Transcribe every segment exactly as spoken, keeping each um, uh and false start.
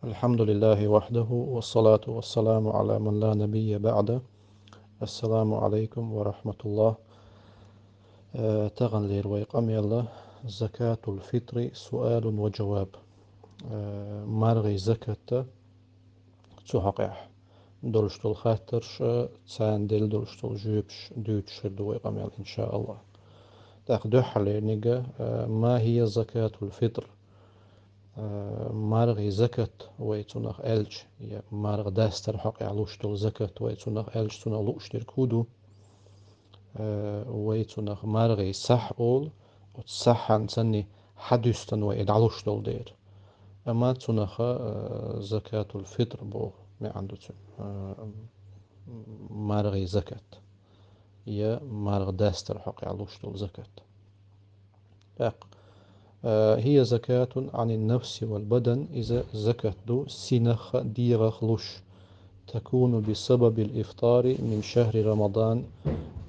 الحمد لله وحده والصلاة والسلام على من لا نبي بعده. السلام عليكم ورحمة الله. Э, таханлера вай къамел «زكاة الفطر سؤال وجواب». Э, маргӀи закат, цу хьокъехь долуш долу хаттарш, царна делла долуш долу жоьпаш дуьйцуш хир ду вай къамел, иншааллахӀ. ТӀаккха дуьххьарлерниг, э, «ما هي زكاة الفطر؟» Э, маргӀи закат вай цунах аьлча, я маргӀа дастар хьокъехь луш долу закат вай цунах аьлча, цунах лууш дерг хӀун ду? Э, вай цунах маргӀи сахь олу, оцу сахьан санна хьадуьстина вай и дӀалуш долу дела. Амма цунах, э, زكاة الفطر боху маьӀна ду цуьнан, э, маргӀи закат, я маргӀа дастар хьокъехь луш долу закат. ТӀаккха, э, «هي زكاة عن النفس والبدن», иза закат ду синах а, дегӀах а луш. «تكون بسبب الإفطار من شهر رمضان»,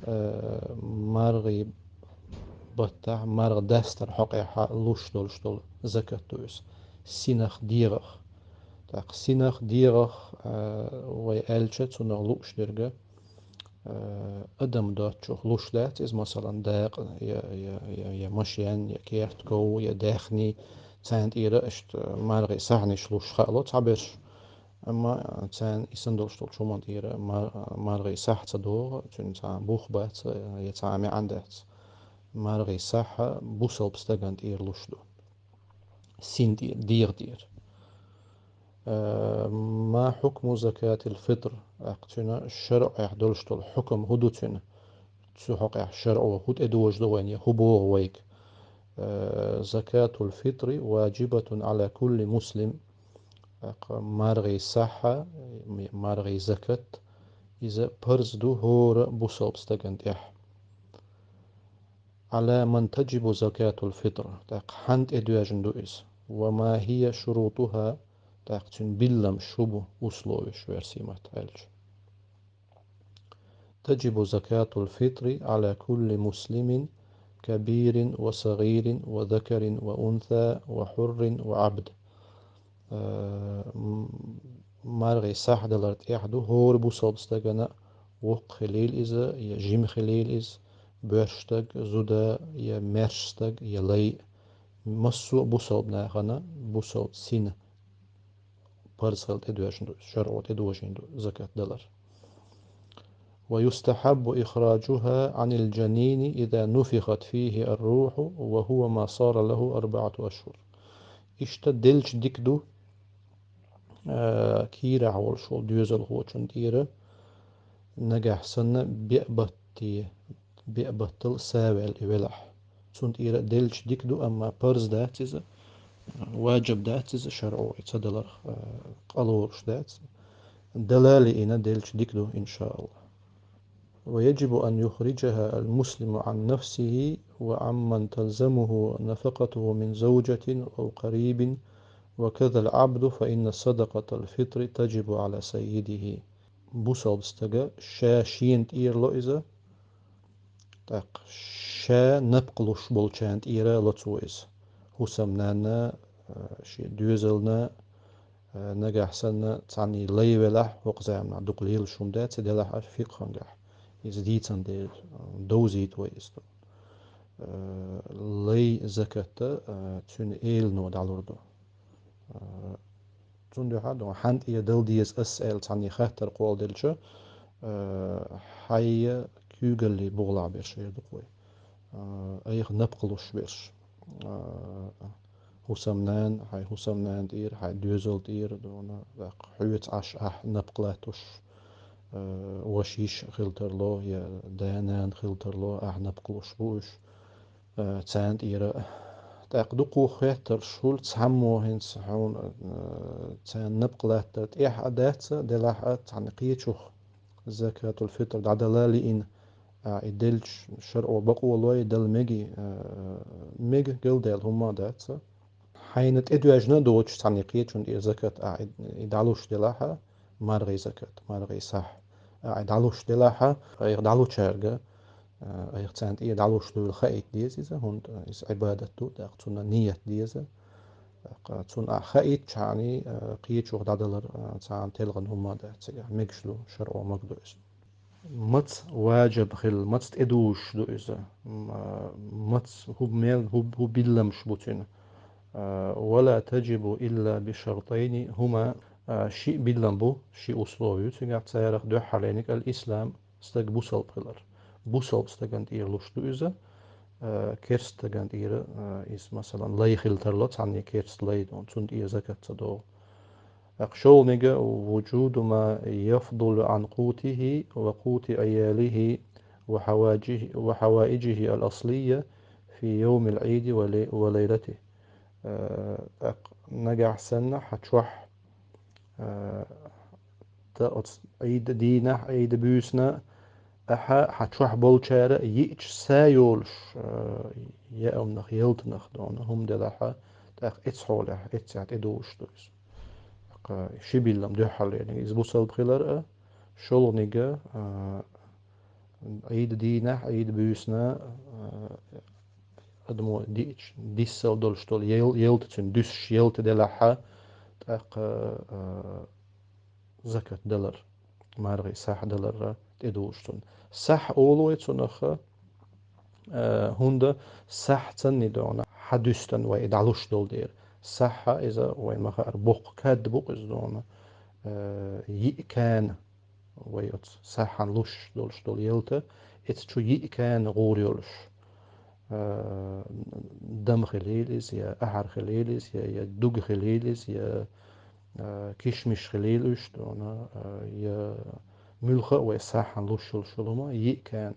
э, маргӀи баттахь, маргӀа дастар хьокъехь луш долуш долу закат ду иза. Синах, дегӀах. ТӀаккха синах, дегӀах, э, вай аьлча, цунах лууш дерг, э, адам доцчух луш дац иза, масалан, дакъа, я, я, я, я машен, я керта ков, я даьхни, царна тӀера иштта маргӀи сахьнаш луш хаало цхьаберш. Амма царна и санна долуш долчу хӀуманна тӀера мар-, маргӀи сахь ца догӀу, цуьнан цхьа бух бац, я цхьа маьӀна дац. МаргӀи сахь бусалба стагана тӀера луш ду. Син тӀе-, дегӀа тӀера. Э, «ما حكم زكاة الفطر؟» ТӀаккха цуьнан шарӀехь долуш долу хьукам хӀун ду цуьнан? Цу хьокъехь шарӀо хӀун тӀедожадо вайна, я хӀун боху вайга? Э, «زكاة الفطر واجبة على كل مسلم». ТӀаккха маргӀи сахь, маргӀи закат, иза парз ду хӀора бусалба стагана тӀехь. «على من تجب زكاة الفطر», тӀаккха хьанна тӀедоьжна ду иза? «وما هي شروطها», тӀаккха цуьнан билламаш хӀун бу, условеш, оьрсийн маттахь аьлча? «تجب زكاة الفطر على كل مسلم كبير وصغير وذكر وأنثى وحر وعبد». Э, м-, маргӀи сахь далар тӀехь ду хӀора бусалба стагана, воккха хилийла иза, я жима хилийла иза, боьрша стаг, зуда, я маьрша стаг, я лай. Массо а бусалба нахана, бусалба сина парз хила тӀедоьжна ду, шарӀо тӀедожийна ду закат далар. «ويستحب إخراجها عن الجنين إذا نفخت فيه الروح وهو ما صار له أربعة أشهر». Иштта делча дика ду, э, кийрахь волуш волу доьзалхочун тӀера, нагахь санна беа батте, беа баттал са ваьлла и велахь. Цунна тӀера делча дика ду, амма парз дац иза, важиб дац иза шарӀо и ца даларх, э, къа лоруш дац. Дала лиъна делча дика ду, иншааллахӀ. «ويجب أن يخرجها المسلم عن نفسه وعمن تلزمه نفقته من زوجة أو قريب، وكذا العبد، فإن صدقة الفطر تجب على سيده». Бусалба стага ша шена тӀера ло иза, тӀаккха ша напха луш болчарна тӀера ло цо иза. ХӀусамнанна, э, шен доьзална, э, нагахь санна цхьанний лай велахь, хӀокху заманахь дукха лелаш хӀума дац, и делахь а фикъхьангахь. Иза дийцан дела, э, довзийта вай иза. Э, лай закат, э, цуьнан элано дӀалур ду. Э, Цундела ду, хьан тӀера дала деза ас аьлла цхьанний хаттар кхолладелча, э, хьайн куьйгаллин бугӀалахь берш эр ду-кх вай. Э, айхьа напха луш берш. Э, хӀусамнана, хьайн хӀусамнана тӀера, хьайн доьзал тӀера, дуьйна, тӀаккха хьоьца Ӏаш ахь напха латтош, э, ваша йиша хила тарло, я да-нана хила тарло, ахь напха луш бу уьш. Э, царна тӀера. ТӀаккха дукха хеттарш хуьлу, цхьаммо хӀинца хьуна, э, царна напха латтар тӀехь а дац, делахь а цхьана кхечух закатул-фитр дӀадала лиъна, а, и делча шарӀо бакъо лой, дала меги, э, мега галдаьлла хӀумма а дац. Хьайна тӀедоьжна а доцуш цхьана кхечунна тӀера закат, а, и, и дӀалуш делахь а, маргӀий закат, маргӀий сахь, а, и дӀалуш делахь а, айхьа дӀалучаьрга, а, айхьа царна тӀера дӀалуш дуйла хаийта деза иза, хӀунда иза Ӏибадат ду, тӀаккха цунна ният деза. ТӀаккха цунна ахь хаийтча хьани, э, кхечух дӀадалар, э, цхьана телгӀан хӀума дац цигахь, мегаш ду, шарӀо магадо иза. Маца ваджиб хилла, маца тӀедужаш ду иза? М, а, маца хӀу мел, хӀу, хӀу билламаш бу цуьнан? А, «ولا تجب إلا بشرطين هما», а, шиъ биллам бу, шиъ условие ю цигахь, царах дуьххьарлениг аль-ислам, стаг бусалба хилар. Бусалба стагана тӀера луш ду иза, а, керста стагана тӀера, а, иза, масалан, лай хила тарло, цхьанне керста лай ду, цунна тӀера закат ца догӀу. ТӀаккха шолгӀаниг: «وجود ما يفضل عن قوته وقوت عياله وحواجه-، وحوائجه الأصلية في يوم العيد ولي-، وليلته». Э, тӀаккха нагахь санна хьан чохь, э, та оцу Ӏийда дийнахь, Ӏийда буьйсана, ахьа хьан чохь болчара йиъча са йолуш, э, яамнах, ялтанах дона, хӀума делахьа, тӀаккха эцу хьолехь, эццехь тӀедужуш ду иза. ТӀаккха ши биллам дуьххьарлерниг иза бусалба хилар а, шолгӀаниг, а, Ӏийда дийнахь, Ӏийда буьйсана, а, адамо диъча, диссал долуш долу ял-, ялта цуьнан дуьсуш ялта делахьа, тӀаккха, а, закат далар, маргӀий сахь далар тӀедужуш цунна. Сахь олу вай цунах, а, хӀунда сахь цанни дона, хьан дуьстан вай и дӀалуш долу дера. Сахьа иза вай ма хаара боккха кад бу-кх иза дона, а, йиъ кана. Вай оцу сахьан луш долуш долу ялта, эца чу йиъ кана гӀур йолуш. А, дама хилийла иза, я ахьар хилийла иза, я, я дуга хилийла иза, я, а, кишмиш хилийла уьш дона, а, я муьлха а вай сахьан луш йолуш йолу хӀума, йиъ кана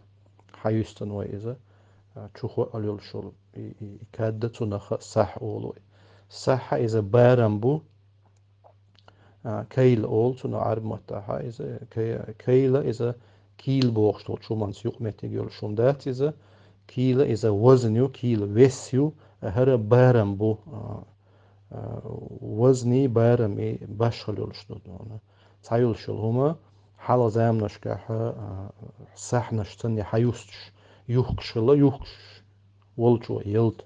хьан юьстан вай иза, а, чу хоъал йолуш йолу и, и, и кадда цунах сахь олу вай. Сахьа иза барам бу, А, кайла олу цунах Ӏарб маттахьа иза, кай-, кайла иза кийла бохуш долчу хӀуманца юкъаметтиг йолуш хӀума дац иза. Кийла иза вазн ю, кийла вес ю, а хӀара барам бу, а, а, вазни барами башхал йолуш ду дона. Цхьа йолуш йолу хӀума, хьалха заманашкахь, а, сахьнаш цанне хьан юстуш, юхкуш хилла, юхкуш волчо ялта,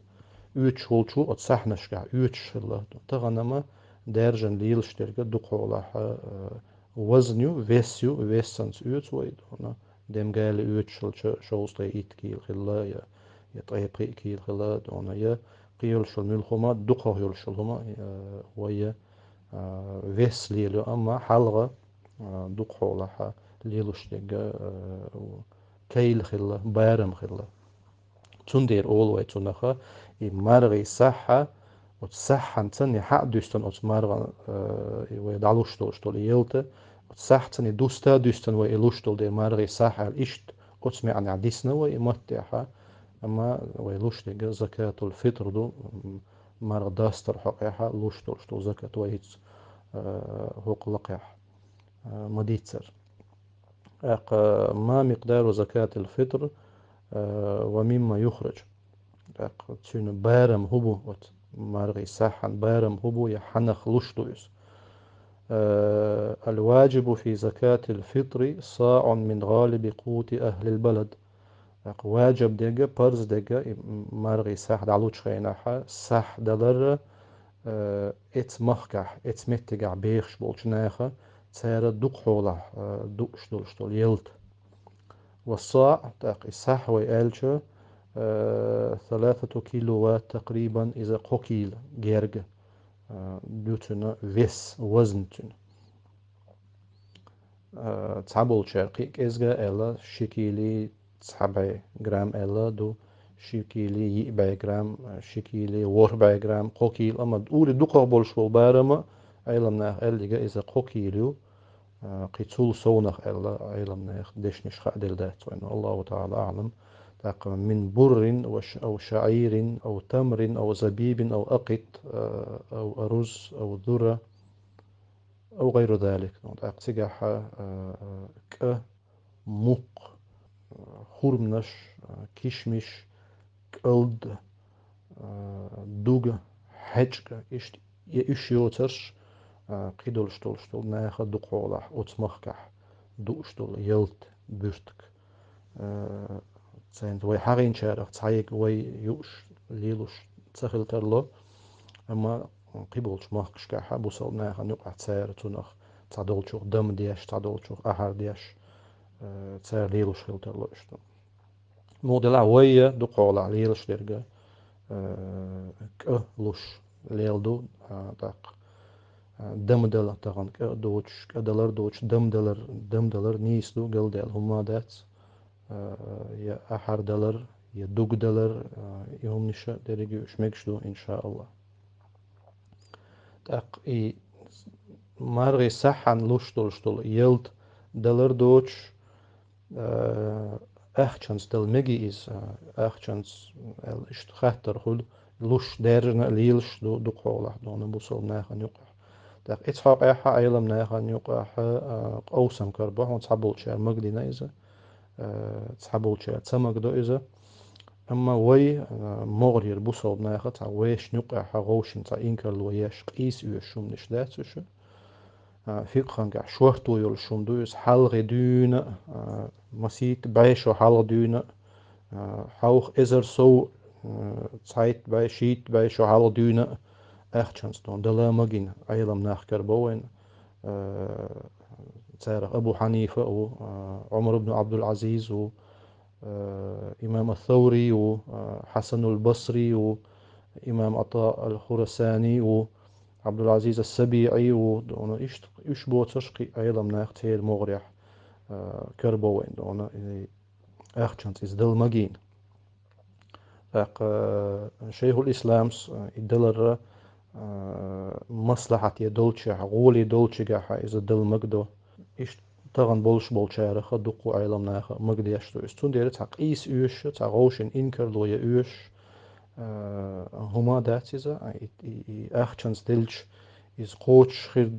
оьцуш волчо оцу сахьнашкахь оьцуш хилла. Тахана-м даьржина лелаш дерг дукхахьолахь, а, вазн ю, вес ю, вессанца оьцу вай дона. Демгали оьцуш хилча, шовзткъе итт кийла хилла, я, я ткъе пхиъ кийла хилла дона, я кхин йолуш йолу муьлха хӀума, дукхах йолуш йолу хӀума, а, вай, а, вес лелайо, амма хьалха, а, дукхахьолахь лелаш дерг, а, кайла хилла, барам хилла. Цундела олу вай цунах, и маргӀий сахьа, оцу сахьанца и хьан дуьстан оцу маргӀан, э, и вай дӀалуш долуш долу ялта, оцу сахьца и дуста дуьстан вай и луш долу дела маргӀий сахь аьлла, иштта оцу маьӀнехь дисна вай и маттехьа, амма вай луш дерг закатул фитр ду, м, маргӀа дастар хьокъехьа луш долуш долу закат вай хӀинца, э, хӀокху лакхехь, э, ма дийццара. ТӀаккха: «ما مقدار زكاة الفطر، آه، ومما يخرج». ТӀаккха цуьнан барам хӀун бу, оцу маргӀий сахьан барам хӀун бу, я хьанах луш ду иза? Э, «الواجب في زكاة الفطر صاع من غالب قوت أهل البلد». ТӀаккха важиб дерг, парз дерг, и маргӀий сахь дӀалучу хенахь, сахь далар, э, эцу махкахь, эцу меттигахь бехаш болчу наха, цара дукхахьолахь, э, дууш долуш долу ялта. Ва саъ, тӀаккха и сахь вай аьлча, э, ثلاثة كيلوات تقريبا, иза кхо кийла герга, э, ду цуьнан вес, вазн цуьнан. Э, цхьаболчара кхин а кӀезга аьлла, ши кийли цхьа бӀе грамм аьлла ду, ши кийли йиъ бӀе грамм, ши кийли ворхӀ бӀе грамм, кхо кийла, амма ури дукхах болуш болу барама, Ӏеламнаха аьллига, иза кхо кийла ю, а, кхин цул совнах аьлла, Ӏеламнаха дешнаш хаа делла дац вайна. Аллаху таӀала аӀлам. ТӀаккха: «من بر أو شعير أو تمر أو زبيب أو أقط، а, أو أرز أو ذرة». أو غير ذلك. ТӀаккха цигахь, а, а, кӀа, мукх, а, хурманаш, а, кишмиш, кӀалд, а, дуга, хьечкӀа, иштта, я уьш йоцурш, а, кхидолуш долуш долу наха дукхахьолахь, оцу махкахь дууш долу ялта, буьртиг. Э, цайна вай хьагӀинчарах цхьаерг вай юуш, лелуш ца хила тарло. Амма кхыболчу махкашкахьа бусалба нахана юкъахь цара цунах цхьадолчух дам деш, цхьадолчух ахьар деш, э, цара лелуш хила тарло иштта. Муха делахь вай дукхахьолахь лелаш дерг, э, кӀа луш лел ду, а, тӀаккха, а, дам дала тахана кӀа а доцуш, кӀа далар а доцуш, дам далар, дам далар нийса ду, галдаьлла хӀума дац, а, я ахьар далар, я дуг далар, а, и хӀуманиша дерриге уьш мегаш ду, иншааллахӀ. ТӀаккха и маргӀи сахьхьана луш долуш долу ялта далар доцуш, э, аьхчанца дала мегий иза, э, аьхчанца, аьлла, иштта хаттар хуьлу, луш даьржина а лелаш ду дукхахьолахь дуьйна бусалба нахана юкъахь. ТӀаккха и цхьа хьокъехь Ӏелам нахана юкъахь, э, къовсам карабо, хьуна цхьаболчара магадина иза, э, цхьаболчара ца магадо иза. Амма вай, э, могӀарера бусалба наха цхьа вешан юкъахь вовшийн цхьа инкарло еш, къийса оьшуш хӀуманаш дац уьш. А, фикъхангахь шорто йолуш хӀума ду иза, хьалхе дуьйна, а, масийтта бӀе шо хьалха дуьйна, а, хьовха эзар сов, а, цхьайтта бӀе, шийтта бӀе шо хьалха дуьйна а аьхчанца дуьйна дала магийна Ӏелам нах карабо вайна. А, царах Абу Хьанифа а ву, а, Ӏумар ибн Ӏабдул-Ӏазиз ву, а, имам ас-Саври ву, а, Хьасанул Басри ву, имам Ӏата ал-Хурасани ву, Ӏабдул-Ӏазиз ас-СабиӀи ву, дуьйна иштта уьш боцурш кхин Ӏелам нах церан могӀарехь, а, карабо вайна дуьйна, и аьхчанца иза дала магийна. ТӀаккха, а, Шайхул-Исламс, а, и даларра, а, маслахьате долчехь, гӀоле долчигахь иза дала магадо. Иштта тахана болуш болчарах дуккха Ӏелам наха магадеш ду иза. Цундела цхьа къийса оьшуш, цхьа вовшийн инкарло ян оьшуш, а, хӀума дац иза, а, и, и, и аьхчанца делча, иза кхочуш хир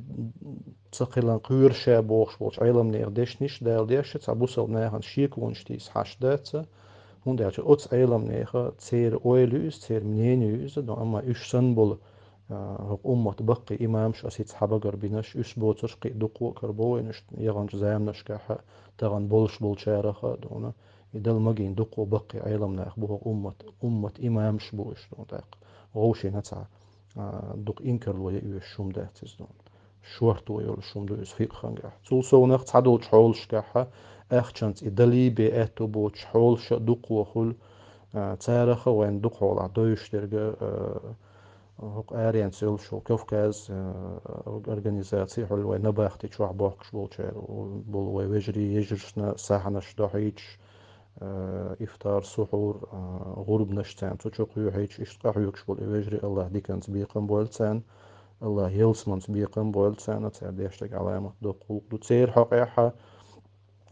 ца хиларна кхоьруш бохуш болчу Ӏелам нехан дешнаш а, Дала дешча, цхьа бусалба нахана шеконаш тийса хьашт дац, хӀунда аьлча оцу Ӏелам нехан церан ойла ю иза, церан мнение ю иза, но амма уьш санна болу, а, хӀокху уммат баккхий имамаш, аса хӀинца хьан багара бинарш, уьш боцурш кхин дуккха а карабо вайна, уьш яханчу заманашкахь а, тахана болуш болчарах а дуьйна, и дала магийна дуккха а баккхий Ӏелам нах бу хӀокху уммат, уммат имамаш бу уьш дуьйна тӀаккха. Вовшийн цхьа, а, дукха инкарло ян оьшуш хӀума дац иза дуьйна. Шорто йолуш хӀума ду иза фикъхангахь. Цул совнах цхьадолчу хьолашкахь а аьхчанца и далий бен аьтто боцуш хьолаш а дуккха а хуьлу, а, царах а вайна дукхахьолахь довзуш дерг, а, хӀокху аренца йолуш йолу Кавказ, а, организаци, хьуьлла вай набахти чохь бохкуш болчара, болу вай вежарий, йижаршна сахьанаш дохьуьйтуш, а, ифтар, сухьур, а, гӀурбанаш царна цу чу кхоьхьуьйтуш, иштта къахьоьгуш болу и вежарий, АллахӀа диканца бекхам бойла царна, АллахӀа ялсаманца бекхам бойла царна, цара деш дерг Ӏаламат доккха гӀуллакх ду. Церан хьокъехь а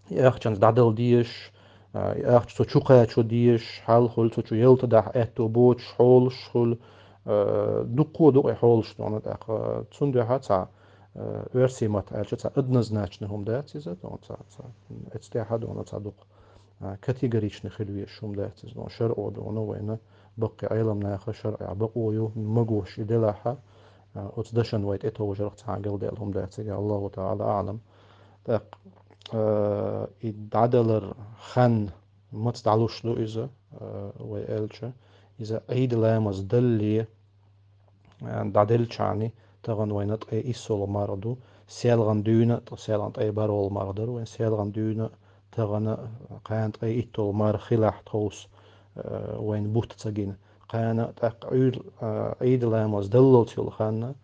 и ахчанца дӀадала дезаш, а, и ахча цу чу кхачо дезаш, хьал хуьлу цу чу ялта дахьа аьтто боцуш хьолаш хуьлу, а, дуккха а ду и хьолаш дуьйна тӀаккха. Цундела цхьа, а, оьрсийн маттахь аьлча, цхьа однозначно хӀума дац иза дуьйна, цхьа, цхьа, эцу тӀехь а дуьйна цхьа дукха, а, категорично хила везаш хӀума дац иза дуьйна. ШарӀо дуьйна вайна баккхий Ӏелам наха шарӀехь бакъо ю, магош и делахь а, а, оцу дашан вай тӀетовжарх цхьа галдаьлла хӀума дац, АллахӀу таӀала аӀлам. ТӀаккха, а, и дӀадалар хан маца дӀалуш ду иза, а, вай аьлча, иза Ӏийд ламаз далле, а, дӀаделлачхьана, тахана вайна ткъе иссалгӀа марха ду, селхана дуьйна, селхана ткъе бархӀалгӀа марха дара вайн, селхана дуьйна, тахана кхана ткъе итталгӀа марха хилахь тховса, а, вайна бутт ца гина. Кхана тӀаккха Ӏуьйр-, а, Ӏийд ламаз даллалц йолу хан,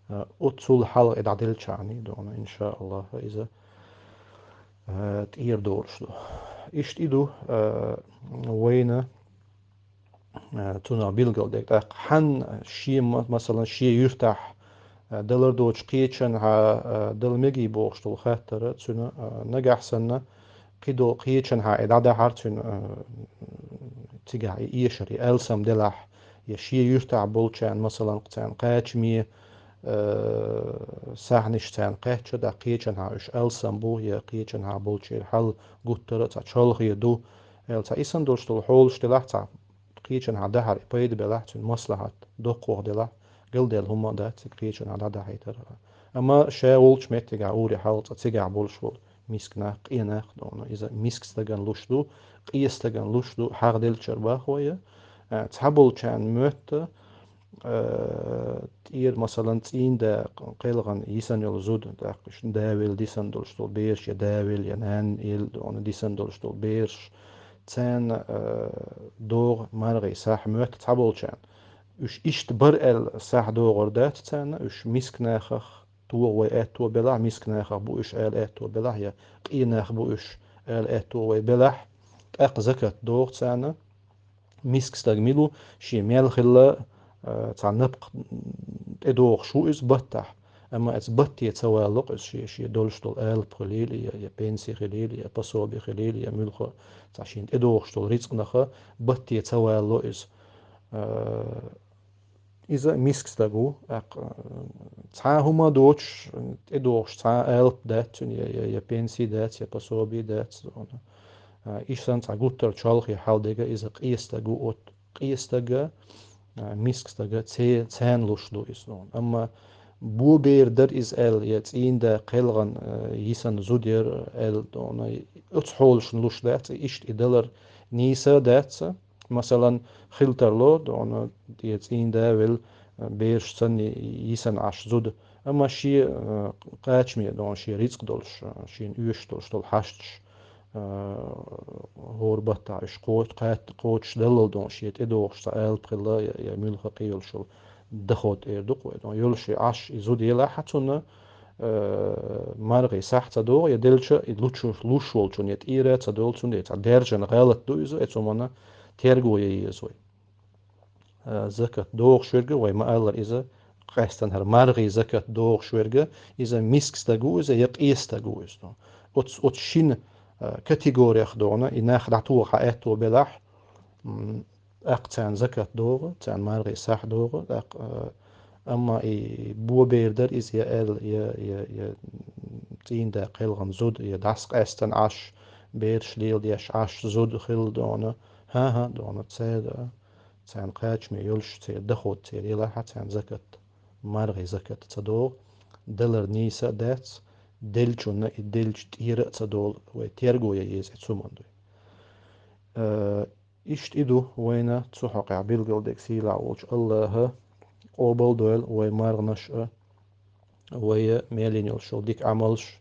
а, оццул хьалха и дӀаделлачхьана дуьйна, иншааллахӀ, иза, а, тӀера долуш ду. Иштта и ду, а, вайна, а, цунах билгал дерг. ТӀаккха хьан шен, ма-, масалан, шен юьртахь, а, далар доцуш кхечанхьа, а, дала мегий бохуш долу хаттар, цуьнан, а, нагахь санна, кхидолу кхечанхьа и дӀадахьар цуьнан, а, цигахь и эшар, и алсам делахь, я шен юьртахь болчарна, масалан, царна кхачаме, а, сахьанаш царна кхаьчча, дӀа кхечанхьа уьш алсам бу, я кхечанхьа болчеран хьал гуттара а цхьа чолхе ду, аьлла, цхьа и санна долуш долу хьолаш делахь, цхьа кхечанхьа дахьар и пайда белахь, цуьнан маслахьат доккхох делахь, галдаьлла хӀума а дац цига кхечанхьа дӀадахьийтар. Амма ша волчу меттигахь уре хьалха цкъа цигахь болуш волу миска нах, къен нах дуьйна, иза миска стагана луш ду, къен стагана луш ду, хьагӀделлачара боху вай, а, цхьаболчарна моьтту, э, тӀера, масалан, цӀийнда кхелхана йисана йола зуда, тӀаккха иштта да велла дисана долуш долу бераш, я да велла, я нана елла дона дисана долуш долу бераш, царна, э, догӀу маргӀий сахь моьтту цхьаболчарна. Уьш иштта бара аьлла сахь догӀур дац царна, уьш мискачу нахах тоха вай аьтто белахь, мискачу нахах бу уьш аьлла аьтто белахь, я къен нах бу уьш аьлла аьтто вай белахь, тӀаккха закат догӀу царна. Миска стаг мила ву, шен мел хилла, а, цхьа напха тӀедогӀуш ву иза баттахь. Амма иза батте ца валло-кх иза, шен, шен долуш долу алапа хилийла, я, я пенси хилийла, я пособи хилийла, я муьлхха цхьа шена тӀедогӀуш долу рицкъанаха батте ца валло иза. А, иза миска стаг ву, тӀаккха, а, цхьа хӀума доцуш, тӀедогӀуш цхьа алапа дац цуьнан, я, я, я пенси дац, я пособи дац, зона. А, иштта санна цхьа гуттар чолхе хьал дега иза къен стаг ву, от къен стага, а, миска стага це-, царна луш ду иза, зона. Амма бо бер дара иза аьлла, я цӀийнда кхелхана, а, йисана зуда яра аьлла, зона, оцу хьолашна луш дац, иштта и далар нийса дац. Масалан, хила тарло, дона, я цӀийнда велла, а, бераш санна йисана Ӏаш зуда. Амма шен, а, кхачаме, дона, шен рицкъ долуш, а, шена оьшуш долуш долу хьашташ, а, хӀора баттахь уьш кхо-, кхат-, кхочушдаллал, дона, шен тӀедогӀуш цхьа алапа хилла, я, я муьлхха кхин йолуш йолу доход эр ду-кх вай, дона, йолуш и Ӏаш, и зуда елахь а цунна, э, маргӀий сахь ца догӀу, я делча и лучу-, луш волчунна, я тӀера ца долу, цундела цхьа даьржина гӀалат ду иза, оцу хӀуманна терго ян еза вай. Э, закат догӀуш верг, вай ма-аллара иза, къаьстина хӀара маргӀий закат догӀуш верг, иза миска стаг ву иза, я къен стаг ву иза. Оцу, оцу шина, э, категорех, дона, и нах дӀатоха хьан аьтто белахь, м, тӀаккха царна закат догӀу, царна маргӀий сахь догӀу, тӀаккха, а, амма и бо бер дара иза, я аьлла, я, я, я цӀийнда кхелхана зуда, я дӀасакъаьстина Ӏаш, бераш леладеш Ӏаш зуда хилла, дона, хӀан-хӀа, дона, церан, царна кхачаме йолуш, церан доход церан елахь а, царна закат, маргӀий закат ца догӀу, далар нийса а дац, делчунна и делча тӀера а ца долу, вай терго ян еза оцу хӀуманна дуй. Э, Иштта и ду вайна цу хьокъехь билгалдерг, сийлахь волчу АллахӀа къобал дойла вай маргӀанаш а, вай мел йина йолуш йолу дика Ӏамалш,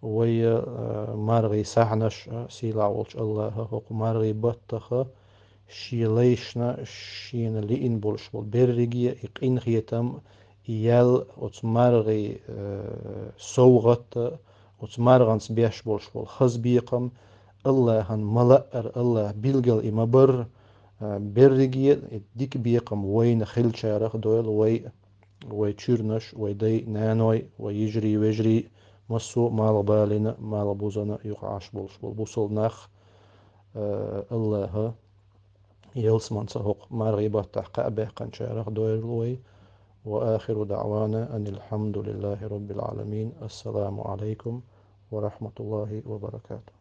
вай, а, маргӀий сахьанаш а, сийлахь волчу АллахӀа хӀокху маргӀий баттахь шен лайшна, шена лиъна болуш болу берриге и къинхетам, и ял, оцу маргӀий, э, совгӀат, оцу маргӀанца беш болуш болу хаза бекхам, АллахӀан ма-лаъара, АллахӀа билггал и ма-барра, э, берриге и дика бекхам вайна хиллачарах дойла вай, вай чуьрнаш, вай дай-наной, вай йижарий-вежарий, массо а малхбалийна, малхбузана юкъа Ӏаш болуш болу бусалба нах, э, АллахӀа ялсаманица хӀокху маргӀий баттахь кхаъ баьккхинчарах дойла вай. وآخر دعوانا أن الحمد لله رب العالمين. السلام عليكم ورحمة الله وبركاته.